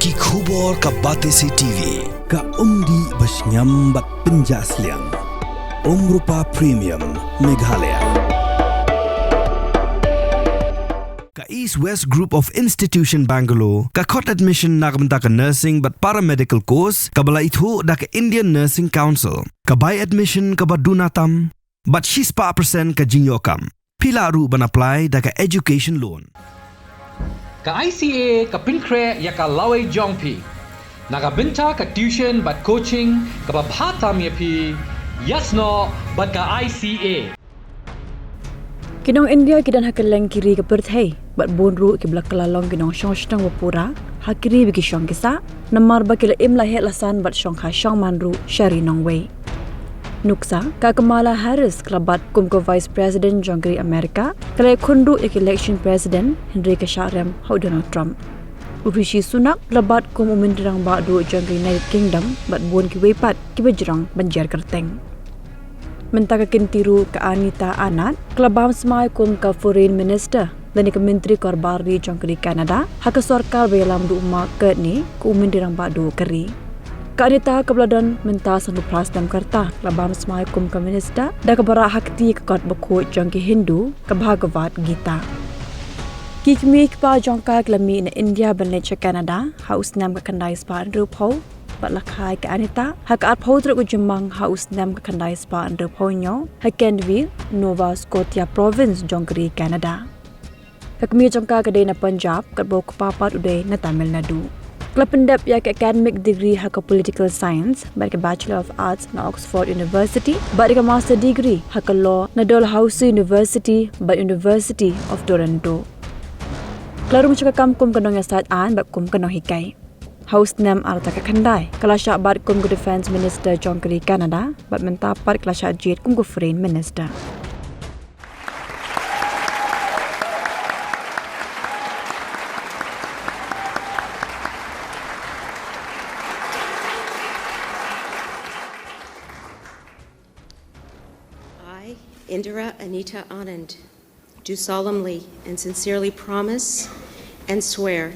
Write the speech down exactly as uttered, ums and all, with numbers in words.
Ki khubor ka Batesi T V, ka umdih ba shngiam bad pynjah sliang. Umrupa Premium, Meghalaya. Ka East West Group of Institution Bangalore, ka khot admission na ka bynta ka nursing bad paramedical course, kaba la ithuh da ka Indian Nursing Council, ka bai admission kaba duna tam, bad shispah percent ka jingïoh kam. Phi lah ruh ban apply da ka education loan. Ka I C A ka pynkhreh ïa ka lawei jong phi na ka bynta ka tuition bad coaching kaba bha tam ïa phi, ïasnoh bad ka I C A. Ki nong India ki don ha kylleng ki ri ka pyrthei, bad bun ruh ki ba la kylla long ki nongshong shnong ba pura ha ki ri ba ki shong ki sah, namar ba ki la im la heh la san bad shong kha shong man ruh sha ri nongwei. Nuksa, ka Kamala Harris ka la bat kum ka Vice President jong ka ri America, ka la ïakhun ruh ïa ka election president, hynrei ka shah rem ha u Donald Trump. U Rishi Sunak ka la bat kum u Myntri Rangbah Duh jong ka United Kingdom, bad bun kiwei pat kiba jrong ban jer kyrteng. Mynta ka kynti ruh ka Anita Anand ka la bam smai kum ka Foreign Minister lane ka Myntri Korbar Ri jong ka ri Canada ha ka sorkar ba ïalam da u Mark Carney kum u Myntri Rangbah Duh ka ri. Ka Anita kaba la don mynta sanphew phra snem ka rta ka la bam smai kum ka Minister da kaba rah ha kti ka kot bakhuid jong ki Hindu, ka Bhagavad Gita. Ki kmie ki kpa jong ka ki la mih na India ban leit sha Canada ha u snem ka khyndai spah hynriewphew, bad la kha ïa ka Anita ha ka arphew tarik u Jymmang ha u snem ka khyndai spah hynriewphew hynñiew ha Kentville, Nova Scotia Province jong ka ri Canada. Ka kmie jong ka ka dei na Punjab, katba u kpa pat u dei na Tamil Nadu. Ka la pyndep ïa ka academic degree ha ka Political Science bad ka Bachelor of Arts na Oxford University bad ïa ka Master degree ha ka Law na Dalhousie University bad University of Toronto. Ka la rung sha ka kam kum ka nongïasaid aiñ bad kum ka nonghikai. Ha u snem arta ka khyndai ka la shah bat kum ka Defence Minister jong ka ri Canada, bad mynta pat ka la shah jied kum ka Foreign Minister. I, Indira Anita Anand, do solemnly and sincerely promise and swear